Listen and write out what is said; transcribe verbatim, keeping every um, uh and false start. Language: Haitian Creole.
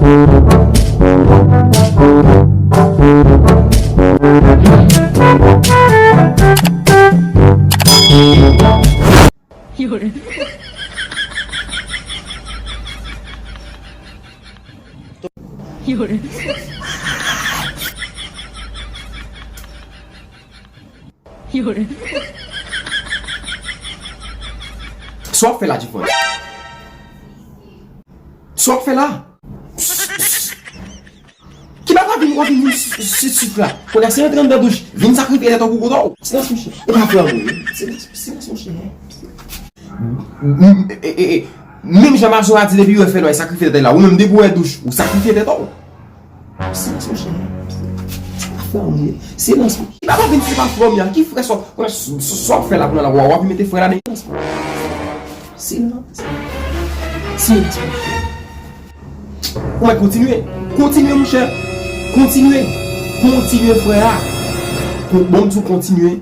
Sa w ap fè la, Jifwans? Sa w ap fè la? Ki bagay w ap vin, w ap vin sit, sit la? Kounye a se antre anndan douch, vin sakrifye tèt ou pou kote w. Silans, monchè. E pa frè mwen. Silans, silans, monchè. M- e- e- e- Menm jan mason a di depi yo fè nwa, sakrifye tèt la. Ou menm depi w wè douch, ou sakrifye tèt ou. Silans, monchè. Sa fè anyen. Silans. Ki pa vin se pa frè m ya. Ki frè sa? Sa w ap fè la pou nan la w ap mete frè la deyò. Silans. Silans, monchè. Ou mèt kontinye. Kontinye, monchè. Kontinye. Kontinye, frè a. Bon, m di w kontinye.